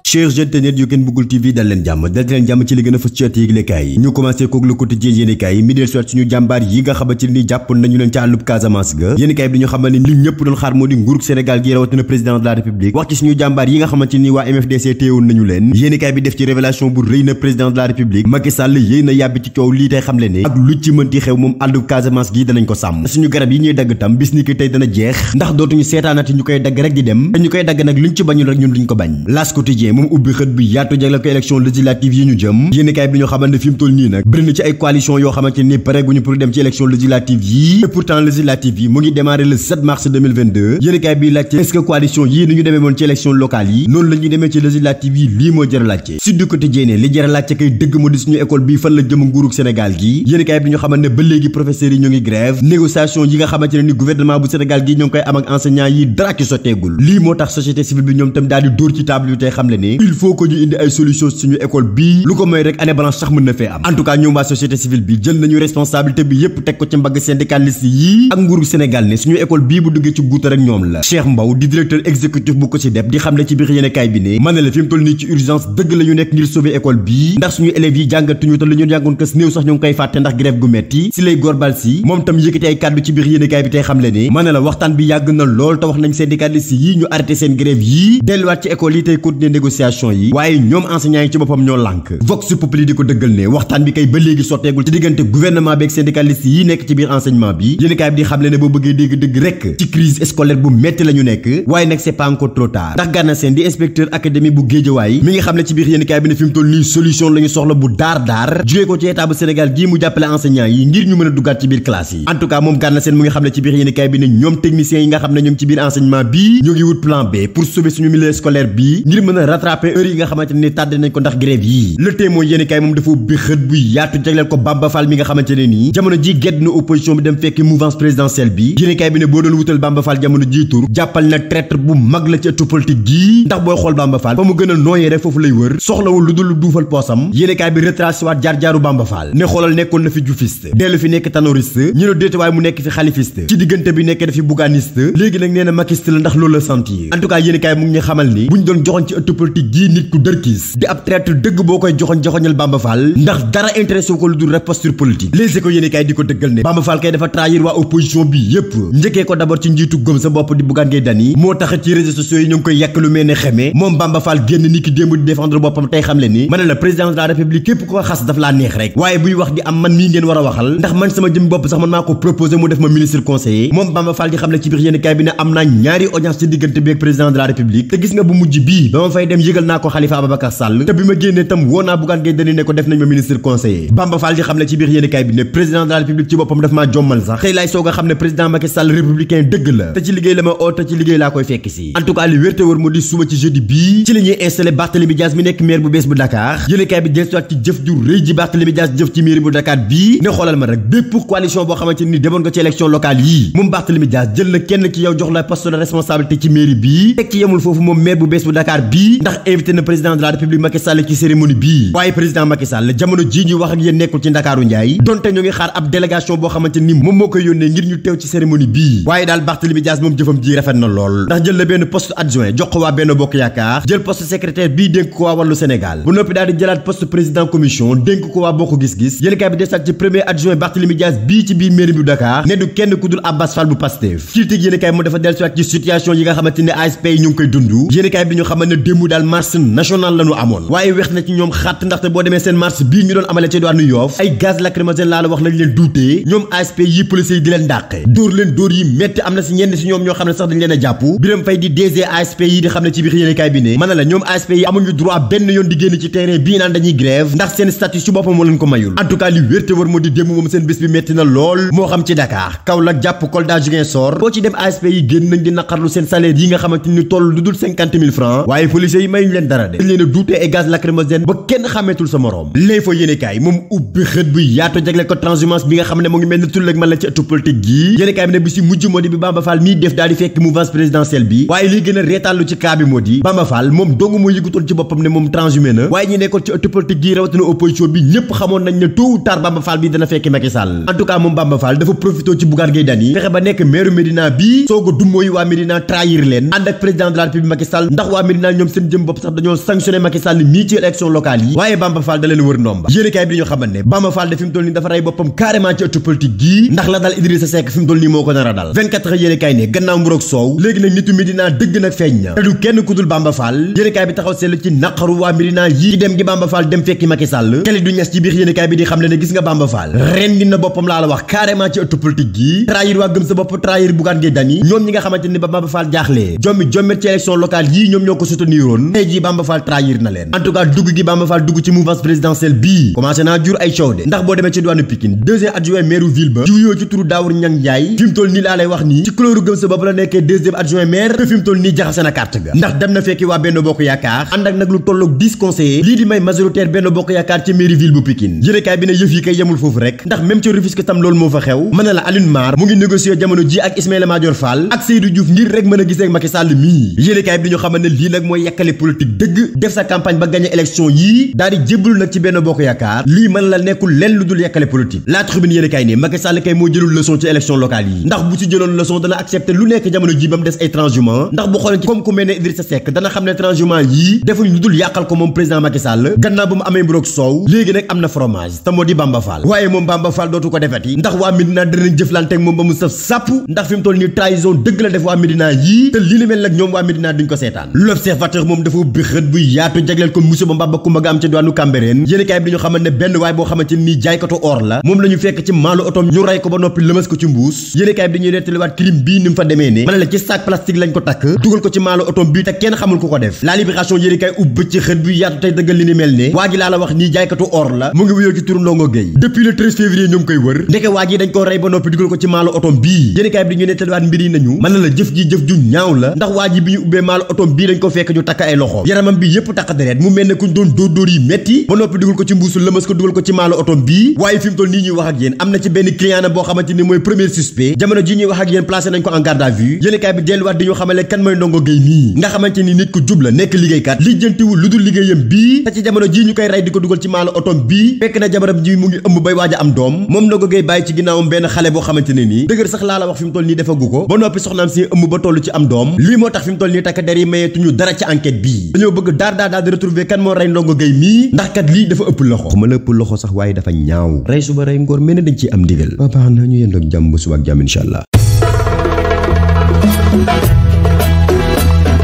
chers internet yu Ken Bougoul TV dal leen jàmm ci li gën a fës ci yëglekaay yi ñu commencé kook Le Quotidien yéenekaay yi mi del soit suñu jàmbaar yi nga xamante ni jàppoon nañu leen ci àllub Casamance ga yéenekaay bi dañu xamal ni li ñëpp doon xaar moo di nguurug Sénégal gi rawatina président de la République wax ci suñu jàmbaar yi nga xamante ni waa MFDC téewoon nañu leen yéenekaay bi def ci révélation bu rëy na président de la République Macky Sall yéey na yàbbi ci coow lii tey xam le ne ak lu ci mënti xew moom àllub Casamance gi danañ ko sàmm suñu garab yi ñuy dagg tam bis ni ki tey dana jeex ndax dootuñu seetaanati ñu koy dagg rek di dem te ñu koy dagg nag luñ ci bañul rek ñun duñ ko bañ L'As Quotidien moom ubbi xët bi yaatu jagleel ko élection législative yi ñu jëm yéenekaay bi ñu xamante ne fi mu toll nii nag bëri na ci ay coalition yoo xamante ni pareeguñu pour dem ci élection législative yi et pourtant législative yi mu ngi démarré le 7 mars 2022 yéenekaay bi laajte est-ce que coalition yii ni ñu demee woon ci élection locale yi noonu la ñuy demee ci législative yi lii moo jar a laajte Sud Quotidien ne li jar a laajte kay dëgg moo di suñu école bii fan la jëm nguurug Sénégal gi yéenekaay bi ñu xamante ne ba léegi professeurs yi ñoo ngi grève négociation yi nga xamante ne ni gouvernement bu Sénégal gi ñoo ngi koy am ak enseignants yi dara ci sotteegul lii moo tax société civile bi ñoom tam daal di dóor ci table yu tey xam le ne il faut que ñu indi ay solution suñu école bii lu ko may rek année blanche sax mën na fee am en tout cas ñoom waa société civile bi jël nañu responsabilité bi yépp teg ko ci mbagg syndicaliste yi ak nguuru Sénégal ne suñu école bii bu duggee ci guuta rek ñoom la Cheikh Mbow di directeur exécutif bu ko ci def di xamle ci biir yéenekaay bi ne mën na la fi mu toll nii ci urgence dëgg la ñu nekk ngir sauver école bii ndax suñu élèves yi jàngatuñu te la ñu jàngoon kës néew sax ñu ngi koy fàtte ndax grève gu metti si lay gorbal si moom tam yëkkati ay kàddu ci biir yéenekaay bi tey xamle ne mën na la waxtaan bi yàgg na lool te wax nañ syndicaliste yi ñu arrêté seen grève yi delluwaat ci école yi tey continuer négociation yi waaye ñoom enseignants yi ci boppam ñoo lànk Vox Populi di ko dëggal ne waxtaan bi kay ba léegi sotteegul ci diggante gouvernement bi ak syndicaliste yi nekk ci biir enseignement bi yéenekaay bi di xamle ne boo bëggee dégg dëgg rek ci crise scolaire bu metti la ñu nekk waaye nag c'est pas encore trop tard ndax Gana Sène di inspecteur académie bu Guédiawaye mi ngi xamle ci biir yéenekaay bi ne fi mu toll nii solution la ñu soxla bu daar jugee ko ci état bu Sénégal gii mu jàppale enseignants yi ngir ñu mën a duggaat ci biir classe yi en tout cas moom Gana Sène mu ngi xamle ci biir yéenekaay bi ne ñoom techniciens yi nga xam ne ñoom ci biir enseignement bi ñu ngi wut plan B pour sauver suñu milieu scolaire bi ngir mën a rattraper heure yi nga xamante ne tardé nañ ko ndax grève yi Le Témoin yéenekaay moom dafa ubbi xët bu yaatu jagleel ko Bamba Fall mi nga xamante ne nii jamono ji gedd na opposition bi dem fekki mouvance présidentielle bi yéenekaay bi ne boo doon wutal Bamba Fall jamono ji tur jàppal na traître bu mag la ci ëttu politique gi ndax booy xool Bamba Fall fa mu gën a nooyee rek foofu lay wër soxlawul lu dul duufal poosam yéenekaay bi retracé waat jaar-jaaru Bamba Fall ne xoolal nekkoon na fi jufiste dellu fi nekk tanoriste ñu ne déete waaye mu nekk fi xalifiste ci diggante bi nekk na fi bouganiste léegi nag nee na makiste la ndax loolu la sentir en tout cas yéenekaay mu ngi ñu xamal ni buñ doon joxoñ ci ëttu politique gi nit ku dërkiis di ab traître dëgg boo koy joxoñal Bamba Fall ndax dara intéressé wu ko lu dul rek posture politique Les Échos yéenekaay di ko dëggal ne Bamba Fall kay dafa trahir waa opposition bi yépp njëkkee ko d'abord ci njiitu gëm sa bopp di Bougane Gueye Dany moo tax ci réseaux sociaux yi ñu ngi koy yàq lu mel ne xeme moom Bamba Fall génn ni ki démb di défendre boppam tey xam le ni ma ne la président de la république képp ko xas daf laa neex rek waaye buy wax di am man mii ngeen war a waxal ndax man sama jëm bopp sax man maa ko proposé mu def ma ministre conseiller moom Bamba Fall di xam le ci biir yéenekaay bi ne am naa ñaari audience ci diggante bi ak président de la république te gis nga bu mujj bii ba ma fay dem yëgal naa ko Khalifa Ababacar Sall te bi ma génnee tam woo naa Bougane Gueye Dany ne ko def nañ ma ministre conseiller Bamba Fall di xam le ci biir yéenekaay bi ne président de la république ci boppam daf maa jommal sax tey laay soog a xam ne président Macky Sall républicain dëgg la te ci liggéey la ma oo te ci liggéey laa koy fekk si en tout cas li wérte wër mu di suba ci jeudi bii ci la ñuy installé Barthélémy Dias mi nekk maire bu bees bu Dakar yéenekaay bi dellusiwaat ci jëf ju rëy ji Barthélémy Dias jëf ci mairie bu Dakar bii ne xoolal ma rek bépp coalition boo xamante ni demoon nga ci élection locale yii moom Barthélémy Dias jël na kenn ci yow jox la poste de responsabilité ci mairie bii teg ci yemul foofu moom maire bu bees bu Dakar bii ndax invité na président de la république Macky Sall ci cérémonie bii waaye président Macky Sall jamono ji ñuy wax ak yéen nekkul ci Ndakaaru Njaay donte ñoo ngi xaar ab délégation boo xamante ni moom moo koy yónnee ngir ñu teew ci cérémonie bii waaye daal Barthélémy Dias moom jëfam ji rafet na lool ndax jël na benn poste adjoint jox ko waa Benno Bokk Yaakaar jël poste secrétaire bii dénk ko waa Wallu Sénégal bu noppi daal di jëlaat poste président commission dénk ko waa Bokk Gis-Gis yéenekaay bi desaat ci premier adjoint Barthélémy Dias bii ci biir mairie bu Dakar ne du kenn ku dul Abbas Fall bu Pastef critique yéenekaay mu dafa dellusiwaat ci situation yi nga xamante ne ASP yi ñu ngi koy dund yéenekaay bi ñu xamal ne démb daal marche nationale la ñu amoon waaye weex na ci ñoom xatt ndaxte boo demee seen marche bii ñu doon amale ci diwaanu Yoff ay gaz lacrymogène laa la wax lañ leen duutee ñoom ASP yi policiers yi di leen dàqe dóor leen dóor yi metti am na si ñenn si ñoom ñoo xam ne sax dañ leen a jàpp Birame Faye di DG ASP yi di xam ne ci biir yéenekaay bi ne mën na la ñoom ASP yi amuñu droit benn yoon di génn ci terrain bii naan dañuy grève ndax seen statut ci boppam moo leen ko mayul en tout cas li wérte war moo di démb moom seen bés bi metti na lool moo xam ci Dakar Kaolack jàpp Kolda Ziguinchor boo ci dem ASP yi génn nañ di naqarlu seen salaire yi nga xamante ni toll lu dul 50 000 francs waaye policiers yi mayuñu leen dara de dañ leen a duutee ay gaz lacrymogène ba kenn xàmmeetul sa moroom L'Info yéenekaay moom ubbi xët bu yaatu jagle ko transhumance bi nga xam ne mu ngi mel ni tull ak man la ci ëttu politique gi yéenekaay bi ne bi si mujj moo di bi Bamba Fall mii def daal di fekk mouvance présidentielle bi waaye liy gën a reetallu ci cas bi moo di Bamba Fall moom dong moo yëgutoon ci boppam ne moom transhumé na waaye ñi nekkoon ci ëttu politique gi rawatina opposition bi ñëpp xamoon nañ ne tôt ou tard Bamba Fall bi dana fekki Macky Sall en tout cas moom Bamba Fall dafa profité ci Bougane Gueye Dany fexe ba nekk maire Médina bi soog a dummóoyu waa Médina trahir leen ànd ak président de la République Macky Sall ndax waa Médina ñoom seen jëm bopp sax dañoo sanctionné Macky Sall mii ci élection locale yi waaye Bamba Fall da leen wër ndomba yéenekaay bi dañu xamal ne Bamba Fall de fi mu toll nii dafa rey boppam carrément ci ëttu politique gii ndax la dal Idrissa Seck fi mu toll nii moo ko nar a dal 24 heures yéenekaay ne gannaaw mburoog soow léegi nag nitu Médina dëgg nag feeñ na te du kenn ku dul Bamba Fall yéenekaay bi taxaw seetlu ci naqaru waa Médina yi ci dem gi Bamba Fall dem fekki Macky Sall keli du ñes ci biir yéenekaay bi di xam le ne gis nga Bamba Fall ren dina boppam laa la wax carrément ci ëttu politique gii trahir waa gëm sa bopp trahir Bougane Gueye Dany ñoom ñi nga xamante ni ba Bamba Fall jaaxlee jommet ci élection locale yii ñoom ñoo ko souteniroon tey jii Bamba Fall trahir na leen en tout cas dugg gi Bamba Fall dugg ci mouvance présidentielle bii commencé naa jur ay coow de ndax boo demee ci diwaanu Pikine deuxième adjoint maire ville ba jiw yoo ci turu Daawur Ñang Njaay fi mu toll nii laa lay wax nii ci couleur gëm sa bopp la nekkee deuxième adjoint maire te fi mu toll nii jaxase na carte ga ndax dem na fekki waa Benno Bokk Yaakaar ànd ak nag lu tolloog 10 conseillers lii di may majoritaire Benno Bokk Yaakaar ci mairie ville bu Pikine yéenekaay bi ne yëf yi kay yemul foofu rek ndax même ci Rufisque tam loolu moo fa xew mën na la Alioune Mar mu ngi négocier jamono ji ak Ismaïla Madior Fall ak Seydou Diouf ngir rek mën a gisee ak Macky Sall mii yéenekaay bi dañu xamal ne lii nag mooy yàkkale politique dëgg def sa campagne ba gagné élection yii daal di jébbalu nag ci Benno Bokk Yaakaar lii mën la nekkul lenn lu dul yàkkale politique La Tribune yéenekaay ne Macky Sall kay moo jëlul leçon ci élection locale yi ndax bu ci jëloon leçon dana accepter lu nekk jamono ji ba mu des ay transhumants ndax bu xoolee ci comme ku mel ne Idrissa Seck dana xam ne transhumants yii defuñ lu dul yàqal ko moom président Macky Sall gannaaw ba mu amee mburoog soow léegi nag am na fromage te moo di Bamba Fall waaye moom Bamba Fall dootu ko defeti ndax waa Médina danañ jëflante ak moom ba mu saf sàpp ndax fi mu toll nii trahison dëgg la def waa Médina yii te li ni mel nag ñoom waa Médina duñ ko seetaan L'Observateur moom dafa ubbi xët bu yaatu jagleel ko monsieur ba Mbaba Kumba ga am ca diwaanu Cambérène yéenekaay bi dañu xamal ne benn waay boo xamante nii jaaykatu or la moom la ñu fekk ci maalu otom ñu rey ko ba noppi lëmas ko ci mbuus yéenekaay bi dañuy nettaliwaat crime bii ni mu fa demee ne mën la ci sac plastique lañ ko takk dugal ko ci maalu otom bii te kenn xamul ku ko def La Libération yéenekaay ubbi ci xët bu yaatu tey dëggal li ni mel ne waa ji laa la wax nii jaaykatu or la mu ngi wuyoo ci turu Ndongo Gueye depuis le 13 février ñu ngi koy wër ndeke waa ji dañ ko rey ba noppi dugal ko ci maalu otom bii yéenekaay bi dañuy nettaliwaat mbir yi nañu mën la jëf ji jëf ju ñaaw la ndax waa ji bi ñu ubbee maalu otom bii dañ ko fekk ñu takk ay loxo yaramam bi yépp takk deret mu mel ne kuñ doon dóor yi metti ba noppi dugal ko ci mbuusu lëmas ko dugal ko ci maalu otom bii waaye fi mu toll nii ñuy wax ak yéen am na ci benn client na boo xamante ni mooy premier suspect jamono ji ñuy wax ak yéen placé nañ ko en garde à vue yéenekaay bi delluwaat di ñu xamale kan mooy Ndongo Gueye nii nga xamante ni nit ku jub la nekk liggéeykat lijjantiwul lu dul liggéeyam bii te ci jamono ji ñu koy rey di ko dugal ci maalu otom bii fekk na jabaram ji mu ngi ëmb bay waaj a am doom moom Ndongo Gueye bàyyi ci ginnaawam benn xale boo xamante ne nii dëgër sax laa la wax fi mu toll nii defagu ko ba noppi soxnaam si ëmb ba toll ci am doom lii moo tax fi mu toll nii takk der yi mayeetuñu dara ci enquête bii dañoo bëgg daal di retrouver kan moo rey Ndongo Gueye mii ndax kat lii dafa ëpp loxo xuma la ëpp loxo sax waaye dafa ñaaw rey suba rey ngoor mel ne dañ ciy am ndigal ba baax na ñu yendoog jàmm ba suba ak jàmm incha allah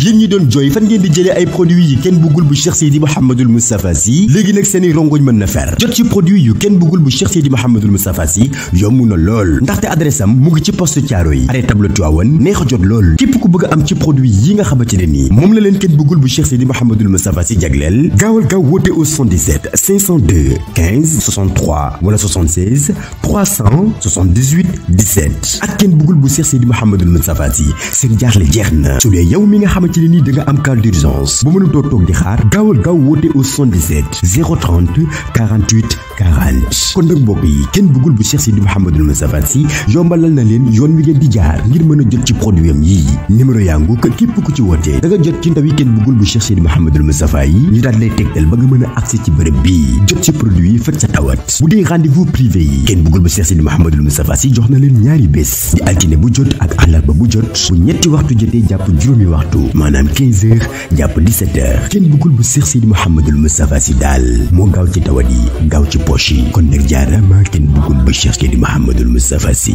yéen ñi doon jooy fan ngeen di jëlee ay produits yi kenn bëggul bu Cheikh Seydi Mouhamadoul Moustapha Sy léegi nag seeni rongoñ mën na fer jot ci produit yu kenn bëggul bu Cheikh Seydi Mouhamadoul Moustapha Sy yomb na lool ndaxte adresse am mu ngi ci poste Thiaroye arrêt tableau Tivaouane neex a jot lool képp ku bëgg a am ci produit yi nga xamante ne nii moom la leen kenn bëggul bu Cheikh Seydi Mouhamadoul Moustapha Sy jagleel gaawal gaaw woote au 77 502 15 63 wala 76 378 17 ak kenn bëggul bu Cheikh Seydi Mouhamadoul Moustapha Sy seen jaaxle jeex na su dee yow mi nga xamante ne nii da nga am cas d'urgence bu mënutoo toog di xaar gaawal gaaw woote au 77 030 48 40 kon nag mbokk yi kenn bëggul bu Cheikh Seydi Mouhamadoul Moustapha Sy yombalal na leen yoon wi ngeen di jaar ngir mën a jot ci produit am yii numéro yaa ngu ko képp ku ci wootee da nga jot ci ndaw yi kenn bëggul bu Cheikh Seydi Mouhamadoul Moustapha yi ñu daal lay tegtal ba nga mën a accès ci bërëb bii jot ci produit yi faj sa tawat bu dee rendez-vous privé yi kenn bëggul bu Cheikh Seydi Mouhamadoul Moustapha Sy jox na leen ñaari bés di altine bu jot ak àllarba bu jot bu ñetti waxtu jotee jàpp juróomi waxtu maanaam 15h jàpp 17h kenn bëggul bu Cheikh Seydi Mouhamadoul Moustapha Sy daal moo gaaw ci tawat yi gaaw ci poche yi kon nag jaarama kenn bëggul bu Cheikh Seydi Mouhamadoul Moustapha Sy